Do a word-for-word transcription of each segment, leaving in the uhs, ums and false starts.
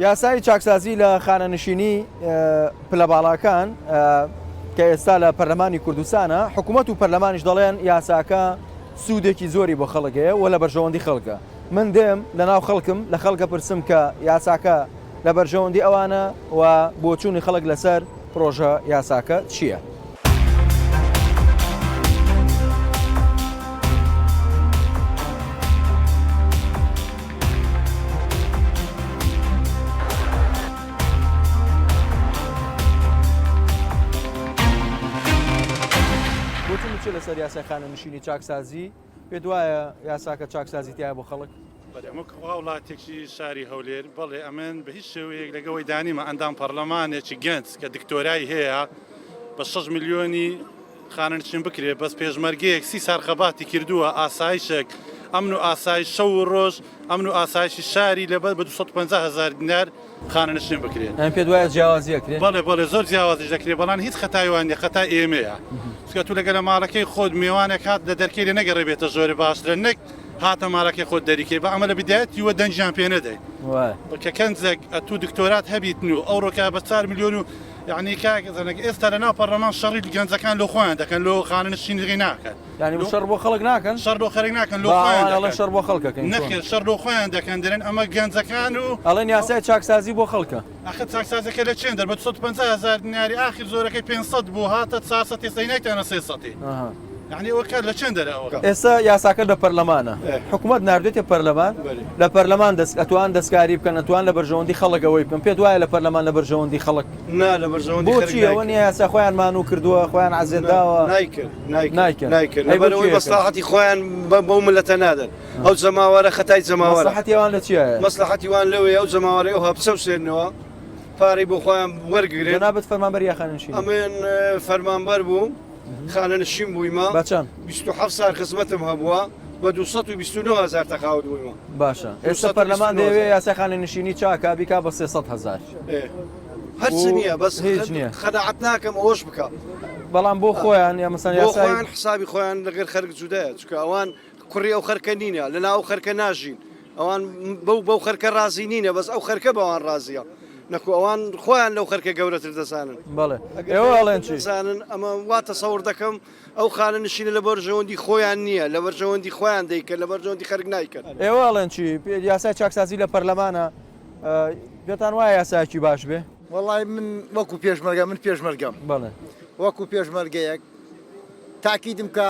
یاسای چاکسازی لە خانەنشینی، ئە، پلەباڵاکان، ئە، کە ئێستا لە پەرلەمانی کوردستانە، حکوومەت و پەرلەمانیش دەڵێن یاساکە سوودێکی زۆری بۆ خەڵک هەیە و لە بەرژەوەندی خەڵکە. من دێم لە ناو خەڵکم، لە خەڵکە پرسم کە یاساکە لە بەرژەوەندی ئەوانە و بۆچوونی خەڵک لەسەر پرۆژە یاساکە چییە؟ بۆچوون چی لەسەر یاسای خانەنشینی چاکسازی؟ پێت وایە یاساکە چاکسازی تایە بۆ خەڵک؟ بەڵێ، ئەمە وڵاتێکی شاری هەولێر، بەڵێ، ئەمن بە هیچ شێوەیەک لەگەڵ ئەوەی دانیمە ئەندام پەرلەمانێکی گەنج کە دکتۆرای هەیە، بە شەش ملیۆنی خانەنشین بکرێ، بەس پێشمەرگەیەک سی سار خەباتی کردووە، ئاسایشێک، ئەمن و ئاسایش شەو و ڕۆژ، ئەمن و ئاسایشی شاری لەبەر بە دوو سەد و پەنجا هەزار دینار خانەنشین بکرێ. یان پێت وایە جیاوازیە کرێ؟ بەڵێ، بەڵێ، زۆر جیاوازیش دەکرێ، بەڵام هیچ خەتای وان نیە، خەتا ئێمەیە. چونکە تو لەگەلە ماڵەکەی خۆت مێوانێک هات لە دەرکەی لێ نەگەڕێ بێتە ژۆرە باشترە، نەک هاتە ماڵەکەی خۆت دەریکەی، بە ئەمە لە بدایەتی وە دەنجیان پێ نەدەی. وای. کە کەنجێک ئەتوو دکتۆرات هەبیت نو، ئەو ڕۆکە بە چار ملیۆن و، یعنی، کاک زەنگ، ئێستا لە ناو پەرلەمان شەڕی گەنجەکان لۆ خۆیان دەکەن، لۆ خانەنشینی ناکەن. یعنی، لۆ شەڕ بۆ خەڵک ناکەن؟ شەڕ لۆ خەڵک ناکەن، لۆ با خۆیان ئەوان ئەڵێن دەکەن. شەڕ بۆ خەڵکەکەین، نەخێر، چۆن؟ شەڕ لۆ خۆیان دەکەن، دەرێن ئەمە گەنجەکان و ئەڵێن یاسای چاکسازی بۆ خەڵکە. ئەخە چاکسازەکە لە چێن دەر؟ بە دوو سەد و پەنجا هەزار دیناری ئاخر زۆرەکەی پێنج سەد بوو، هاتە چوار سەد، ئێستا نایتانە سێ سەد. ئەها. یعنی، ئەوە کار لە چێن دەرە ئەوە؟ ئێستا یاساکە لە پەرلەمانە. ئێ. حکوومەت ناردێتە پەرلەمان. بەڵێ. لە پەرلەمان دەست-، ئەتوان دەستکاری بکەن، ئەتوان لە بەرژەوەندی خەڵک ئەوەی بکەن. پێت وایە لە پەرلەمان لە بەرژەوەندی خەڵک؟ نا، لە بەرژەوەندی خەڵک بۆچی ئەوە نایکەن. نییە؟ یاسا خۆیان مانوو کردووە، خۆیان عەزێت نا، داوە. نایکەن، نایکەن، نایکەن. نایکەن. ئەی بۆ لەبەرەوەی چی ئەکەن؟ مەسلەحەتی خۆیان بە-، بەو ملەتە نادەن. ئەو جەماوەرە خەتای جەماوەرە. مەسلەحەتی ئەوان لە چییە؟ مەسلەحەتی وان لەوەیە، ئەو جەماوەرەی ئەو هەپچەوسێنەوە، پارەی بۆ خۆیان وەرگرێن. جەنابەت فەرمانبەری یا خانەنشینی؟ ئەمن، ئە، فەرمانبەر بووم، مهم. خانەنشین بوویمە. بە چەند؟ بیست و حەفت سار خزمەتم هەبووە، بە دوو سەد و بیست و نۆ هەزار تەقاوت بوویمە. باشە. ئێستا دوو سەد و بیست و نۆ هەزار. پەرلەمان دەیەوێ یاسای خانەنشینی چاکە بیکا بە سێ سەد هەزار. ئێ. هەرچی و نییە، بەس هیچ نییە. قەناعەت ناکەم ئەوەش بکە. بەڵام بۆ خۆیان یا مەسەلەن بۆ یاسای خۆیان حسابی خۆیان لەگەر خەرک جودایە، چونکە ئەوان کوڕی ئەو خەرکە نینە، لە ناو خەرکە ناژین. ئەوان بەو، بەو خەرکە ڕازی نینە، بەس ئەو خەرکە بەوان ڕازیە. نەکو ئەوان خۆیان لەو خەرکە گەورەتر دەزانن. بەڵێ. ئەگەر ئێوە ئەڵێن چی؟ دەزانن، ئەمە وا تەسەور دەکەم، ئەو خانەنشینە لە بەرژەوەندی خۆیان نییە، لە بەرژەوەندی خۆیان دەیکەن، لە بەرژەوەندی خەرک نایکەن. ئێوە ئەڵێن چی؟ یاسای چاکسازی لە پەرلەمانە، ئە، پێتان وایە یاسایەکی باش بێ؟ وەڵای من وەکو پێشمەرگە، من پێشمەرگەم. بەڵێ. وەکو پێشمەرگەیەک تاکیدم کە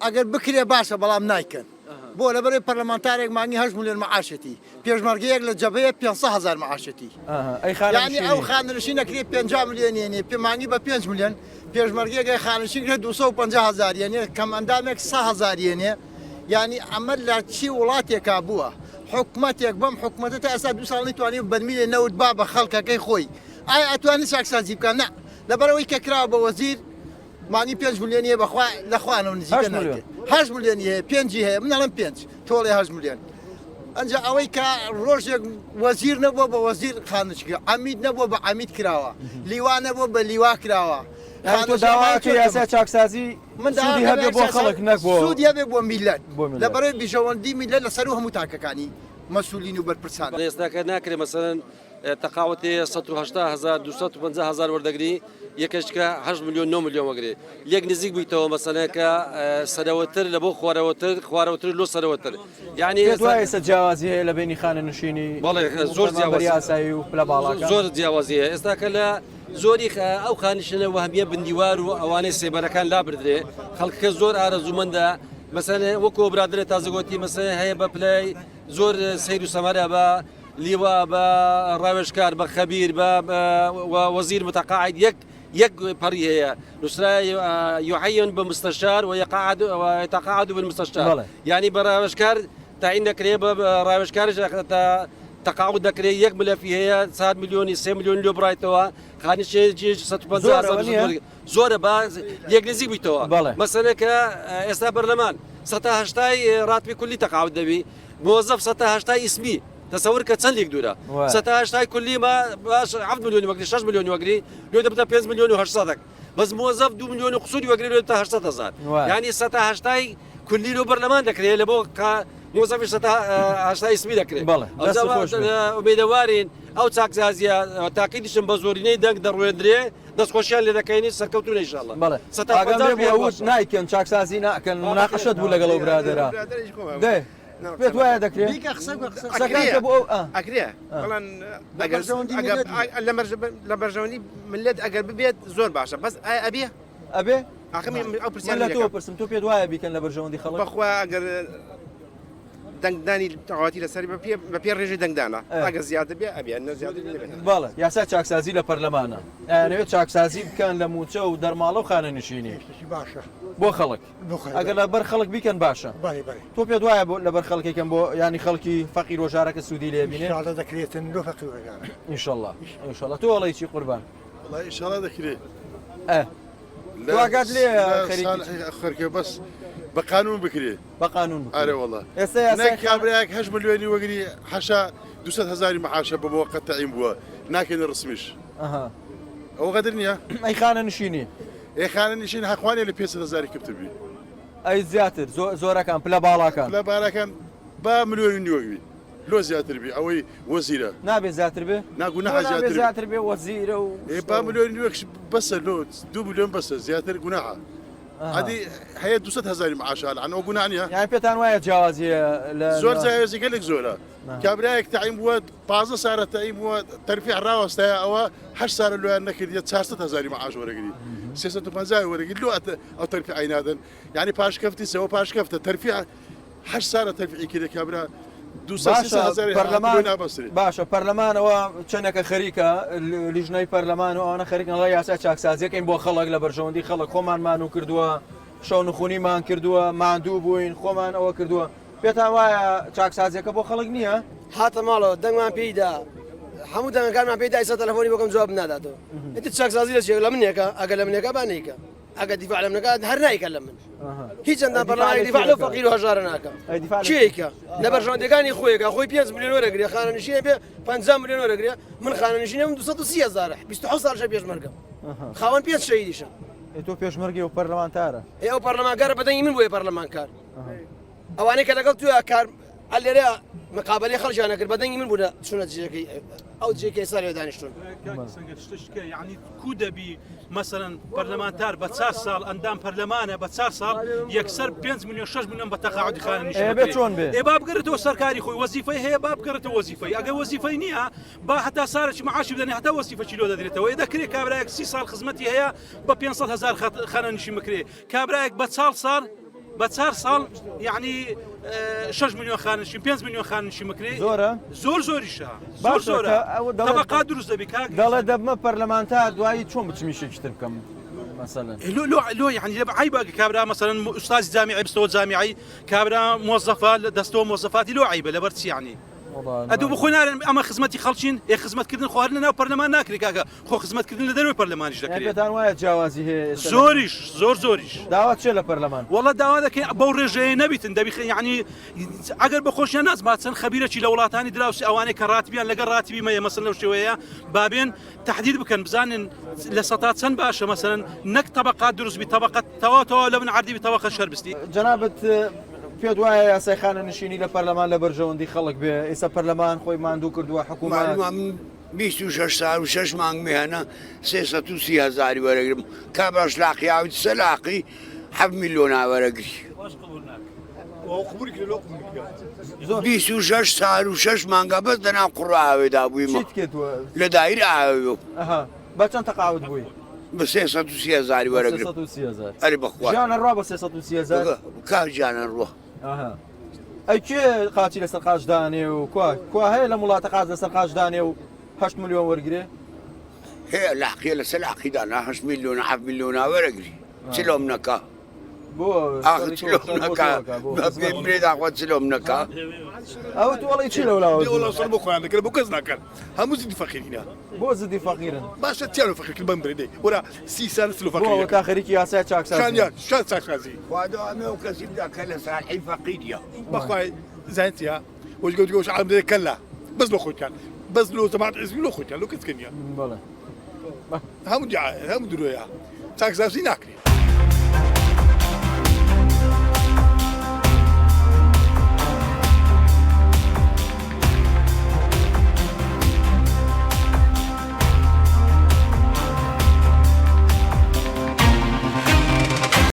ئەگەر بکرێ باشە، بەڵام نایکەن. ئەها. بۆ لەبەرەوەی پەرلەمانتارێک مانگی هەشت ملیۆن مەعاشەتی، پێشمەرگەیەک لە جەبەیە پێنج سەد هەزار مەعاشەتی. ئەها. ئەی خانە یعنی نشینی؟ ئەو خانەنشین ئەکرێ پەنجا ملیۆن یەنێ، پێ مانگی بە پێنج ملیۆن، پێشمەرگەیەک خانەنشین کرێ دوو سەد و پەنجا هەزار یەنێ، کەم ئەندامێک سەد هەزار یەنێ. یعنی ئەمە لە چی وڵاتێکا بووە؟ حکومەتێک بەم حکومەتە تا ئێستا دوو ساڵ نەیتوانی بەرمیلێ نەوت با بە خەڵکەکەی خۆی. ئایا ئەتوانی چاکسازی بکە؟ نە. لەبەرەوەی کە کراوە بە وەزیر، مانگی پێنج ملیۆنی هەیە بەخوا، لە خوانەوە نزیکە هەشت ملیۆن. ناکرێت. هەشت ملیۆنی هەیە، پێنجی هەیە، من ئەڵێم پێنج، تۆڵێ هەشت ملیۆن. ئەنجا ئەوەی کە ڕۆژێک وەزیر نەبووە بە وەزیر خانچکە، عەمید نەبووە بە عەمید کراوە، لیوا نەبووە بە لیوا کراوە. یعنی تۆ خانچکە داواکە چۆن یاسای دەبوو؟ چاکسازی من سوودی داوا هەبێ بۆ دەکەم خەڵک، نەک بۆ سوودی هەبێ بۆ میلەت. بۆ میلەت. لەبەرەوەی بیژەوەندی میلەت لەسەر و هەموو تاکەکانی مەسئولین و بەرپرسان. ئێستاکە ناکرێ مەسەلەن، ئە، تەقاوەتێ سەد و هەشتا هەزار، دوو سەد و پەنجا هەزار وەردەگری، یەکێکە هەشت ملیۆن، نۆ ملیۆن وەگرێ. لێک نزیک بوویتەوە مەسەلەکە، ئە، سەرەوەتر لە بۆ خوارەوەتر، خوارەوەتر لۆ سەرەوەتر. یعنی پێت وایە ئێستا جیاوازی هەیە لە بینی خانەنشینی بەڵێ، زۆر و پەرلەمانبەری جیاوازی. ئاسایی و پلە باڵاکان؟ زۆر جیاوازی هەیە. ئێستا کە لە زۆری خ-، ئەو خانشینە وەهمیە بندیوار و ئەوانەی سێبەرەکان لا بردرێ، خەڵکەکە زۆر ئارەزوومەندە. مەسەلەن وەکو برادرە تازە گۆتی، مەسەلەن هەیە بە پلەی زۆر سەیر و سەمەرە بە لیوا، بە ڕاوێژکار، بە خەبیر، بە، بە، و وەزیر متەقاعد، یەک، یەک پەڕی هەیە. نووسرا، ئە، یعین بە مستەشار و یقاعد، و یتەقاعد بە مستەشار. بەڵێ. یعنی بە ڕاوێژکار تعین دەکرێ، بە، بە ڕاوێژکارش تا تەقاعد دەکرێ، یەک ملەفی هەیە، چوار ملیۆنی، سێ ملیۆن لێ بڕایتەوە، خانشێ جێ سەد و پەنجا هەزار زۆرە، نییە؟ زۆر، زۆرە، با یەک نزیک بیتەوە. بەڵێ. مەسەلەکە، ئە، ئێستا بەرلەمان سەد و هەشتای ڕاتبی کولی تەقاعد دەبی، موەزەف سەد و هەشتای ئیسمی، تەسەور کە چەندێک دوورە. وای. سەد و هەشتای کولی ما باش هەفت ملیۆنی وەگری، شەش ملیۆنی وەگری، لێ دەبتە پێنج ملیۆن و هەشت سەد. بەس موەزەف دوو ملیۆن و قسوری وەگری، لێ دەبتە هەشت سەد هەزار. وای. یعنی سەد و هەشتای کولی لۆ بەرلەمان دەکرێت لە بۆ کا-، مووەزەفی سەتا هەشتا ئیسمی دەکرێت. بەڵێ، دەست خۆش بێت. ئومێدەوارین ئەو چاکسازیە، تاقیدیشم بە زۆرینەی دەنگ دەڕوێندرێ، دەستخۆشیان لێ دەکەین، سەرکەوتون ئینشاءاللە. بەڵێ. سەتا ئاگام پەنجا لێ بوو، ئەوت ناکەن، چاکسازی ناکەن، مناقەشەت بوو لەگەڵ ئەو برادەرە. دێ. پێت وایە دەکرێت؟ بیکە قسە بکە، قسە قسەکان بکە. کە بۆ ئەو، ئا. ئەکرێ. ئا. بەڵام بە ئەگەر، بەرژەوەندی ئەگەر، ملەت ئا، لە بەرژە-، لە بەرژەوەندی ملەت ئەگەر ببێت زۆر باشە. بەس ئا، ئەبێ؟ ئەبێ؟ ئاخر من ئەو پرسیار من لە تۆ لەکەم. پرسم، تۆ پێت وایە بیکەن لە بەرژەوەندی خەڵک؟ بەخوا ئەگەر دەنگدانی تەواتی لەسەر بە پێ، بە پێ ڕێژەی دەنگدانە. ئە. ئەگەر زیاتر بێ، ئەبێ، نە زیاتر بێ، نەبێ. بەڵێ، یاسای چاکسازی لە پەرلەمانە. ئەیانەوێت چاکسازی بکەن لە مووچە و دەرماڵە و خانەنشینی. هێشتەشی باشە. بۆ خەڵک. بۆ خەڵک. ئەگەر لە بەر خەڵک بیکەن باشە. بەڵێ، بەڵێ. تۆ پێت وایە بۆ، لە بەر خەڵکێکم بۆ، یانی خەڵکی فەقیر و ژارەکە سوودی لێ بینێ؟ ئینشاڵڵا دەکرێتن لۆ فەقیر و ژارە. ئینشاڵڵا. ئینشاڵڵا. ئینشاڵڵا. تۆ ئەڵێی چی قوربان؟ وەڵا ئینشاڵڵا دەکرێت. ئە. لە، تۆ ئاگات لێ لە خەریکی ساڵحی خەرکە بەس بە قانون بکرێ. بە قانون بکرێ. ئارێ وەڵا. ئێستا یاسای نەک خان- کابرایەک هەشت ملیۆنی وەگری حەشا دوو سەد هەزاری مەعاشە بە موقت تەعین بووە. ناکەینە ڕسمیش. ئەها. ئەو قەدر نییە. ئەی خانە نشینی؟ ئەی خانە نشین حەقوانێ لە پێنج سەد هەزاری کەمتر بی. ئەی زیاتر، زۆ-، زۆرەکان، پلە باڵاکان. پلە باڵاکان با ملیۆنی نیوەک بی. لۆ زیاتر بی، ئەوەی وەزیرە. نابێ زیاتر بێ؟ نا، گوناحە لۆ نابێ زیاتر بی. زیاتر بێ، وەزیرە و لێ با ملیۆنی نیوەک بەسە، لۆ دوو ملیۆن بەسە، زیاتر گوناحە. ئەها. ئەدی هەیە دوو سەد هەزاری معاش ئەلان، ئەو گوناح نییە؟ یعنی پێتان وایە جیاوازیە لە، زۆر لە جیاوازی گەلێک زۆرە. ئەها. کابرایەک تەعین بووە، پازدە سارە تەعین بووە، تەرفیع ڕاوەستایە، ئەوە هەشت سارە لۆیان نەکردیە، چار سەد هەزاری معاش وەرەگری. سێ سەد و پەنجا وەرەگری، لۆ ئەتە-، ئەو تەرفیعی نادەن. یعنی پاشکەفتی سەوە پاشکەفتە، تەرفیع هەشت سارە تەرفیعی کردە کابرا دوو سەد سێ سەد هەزاری باشە، پەرلەمان، بۆی نابەسرێ. باشە، پەرلەمانەوە چەندێکە خەریکە، ل-، لیژنەی پەرلەمان و ئەوانە خەریکن، ئەڵێ یاسای چاکسازیەکەین بۆ خەڵک لە بەرژەوەندی خەڵک، خۆمان مانوو کردووە، شەو نخونیمان کردووە، ماندوو بووین، خۆمان ئەوە کردووە. پێتان وایە چاکسازیەکە بۆ خەڵک نییە؟ هاتە ماڵەوە، دەنگمان پێی دا. هەموو دەنگەکانمان پێی دا، ئیستا تەلەفۆنی بۆکەم جواب ناداتەوە. ئیتر چاکسازی لە چێ؟ لە منێکە، ئەگەر لە منێکە با نیکە. ئەگەر دیفاع لە منەکە، هەر نایکە لە من. ئەها. هیچ ئەندام ئەی دیفاع پەرلەمانی لە دیفاع لەو کێ فەقیر و هەژارە ناکەم. ئەی دیفاع لە کێ کێیکە؟ لە بەرژەوەندەکانی خۆیەکە، خۆی پێنج ملیۆن وەرەگرێ، خانە نشینە بێ پەنجا ملیۆن وەرەگرێ، من خانە نشینە من دوو سەد و سی هەزارە، بیست و حەوت ساڵ شە پێشمەرگەم. ئەها. خاوەن پێنج شەهیدیشە. ئەی تۆ پێشمەرگی و پەرلەمانتارە؟ ئەی ئەو پەرلەمانکارە بەدەنگی من بۆیە پەرلەمانکار. ئەها. ئەوانەی کە لەگەڵ تویا کار، ئە لێرە مقابلەی خەڵکیان نەکرد، بە دەنگی من بوونە چوونە جێگەی، ئەو جێگەی سەر لێ دانیشتون. کاک سەنگەر، شتە شکە، یعنی کو دەبی، مەسەلەن، پەرلەمانتار بە چار ساڵ، ئەندام پەرلەمانە بە چار ساڵ، یەکسەر پێنج ملیۆن، شەش ملیۆن بە تەقاعودی خانە نشین ئێ، بێ بکرێ. چۆن بێ؟ ئێ، با بگەڕێتەوە سەرکاری خۆی، وەزیفەی هەیە، با بگەڕێتەوە وەزیفەی. ئەگەر وەزیفەی نییە، با هەتا سارەکی معاشی بدەنێ، هەتا وەزیفەکی لۆ دەدرێتەوە. ئێ، دەکرێ کابرایەک سی ساڵ خزمەتی هەیە، بە پێنج سەد هەزار خەت-، خانە نشین بکرێ. کابرایەک بە چار ساڵ، بە چار ساڵ، یعنی، ئە، شەش ملیۆن خانە نشین، پێنج ملیۆن خانە نشین بکرێ. زۆرە؟ زۆر زۆریشە. زۆر باشە، زۆرە. کە ئەوە دەڵێ، تەبەقا دروست دەبی، کاک. دەڵێ دەبمە پەرلەمانتار، دوایی چۆن بچمی شێکتر بکەم، مەسەلەن؟ ئێ، لۆ، لۆ، لۆ، یعنی، لە عیبە کە کابرا، مەسەلەن، ئوستازی جامیعی، بستەوە جامیعی، کابرا موەزەفە، لە دەستەوە موەزەفاتی، لۆ عیبە، لەبەر چی، یعنی؟ وەڵا، ئەدوو ناوێ. بخۆی نارێن، ئەمە خزمەتی خەڵکین، ئێ، خزمەتکردن خۆ هەر لە ناو پەرلەمان ناکرێ، کاکە. خۆ خزمەتکردن لە دەروێ پەرلەمانیش دەکرێت. پێتان وایە جیاوازی هەیە ئێستا؟ زۆریش، زۆر زۆریش. داوا چێ لە پەرلەمان؟ وەڵا داوا دەکەین بەو ڕێژەیە نەبیتن، دەبی خ-، یعنی، ئەگەر بە خۆشیان نازما چەند خەبیرەکی لە وڵاتانی دراوسی ئەوانەی کە ڕاتبیان لەگەڵ ڕاتبی مەیە، مەسەلەن لەو شێوەیە بابێن تەحدید بکەن، بزانن لە سەتا چەند باشە، مەسەلەن نەک تەبەقات دروست بی، تەبەقەت تەواو تەواو لە بن عەردی بی، تەبەقەت شەر بستی. جەنابەت، پێت وایە یاسای خانە نشینی لە پەرلەمان لە بەرژەوەندی خەڵک بێ؟ ئێستا پەرلەمان خۆی ماندوو کردووە، حکوومەت. مەعلومە من بیست و شەش ساڵ و شەش مانگ مێهەنە سێ سەد و سی هەزاری وەرەگرم. کابرا شلاقی ئاوی سەلاقی حەفت ملیۆنا وەرەگری. زۆر. بیست و شەش ساڵ و شەش مانگە بەس دەنا قوڕ ئاوێدا بوویمە. چیت کرد وە؟ لە دایر ئاوێ. ئەها. بە چەند تەقاوت بووی؟ بە سێ سەد و سی هەزاری وەرەگرم. سێ سەد و سی هەزار. ئەرێ بەخوا. ژیانە ڕوا بە سێ سەد و سی هەزار؟ کاک ژیانە ڕوا. ئەها. ئەی کێ قاچی لەسەر قاچ دانێ و کوا، کوا هەیە لەم وڵاتە قاچ لەسەر قاچ دانێ و هەشت ملیۆن وەرگرێ؟ هەیە لاقیە لەسەر لاقی دانا، هەشت ملیۆن، حەفت ملیۆن وەرەگری. ئا. چلۆم نەکا. بۆ ئاخ، سەری چلۆم کۆ-، سەر بۆ نەکا. تۆ ئەکا، بۆ بە خزمەت. بێ برێدا خۆ چلۆم نەکا. ئەو تو وەڵی چی لەولا وەرگرێ؟ وەڵا سەر بۆ خۆیان دەکرێت، بۆ کەس ناکەن. هەموو زیدی فەقیرینە. بۆ زیدی فەقیرن؟ باشە، چیان لە فەقیر کرد بەم برێ دەی. وەرا سی سال سلو بۆ فەقیر. ئەوە تا خەریکی یاسای چاکسازی. شان یا، شان چاکسازی. خوادا ئەمە ئەو کەسی بدا کە لە ساحی فەقیریە. بەخوای زانتیا. وەش گەوت گەوش عالم دەیە کەلا. بەس لۆ خۆتان. بەس لۆ جەماعەت حزبی لۆ خۆتان، لۆ کەس کەنیە. بەڵێ. هەموو جا، هەموو درۆیە. چاکسازی ناکرێ.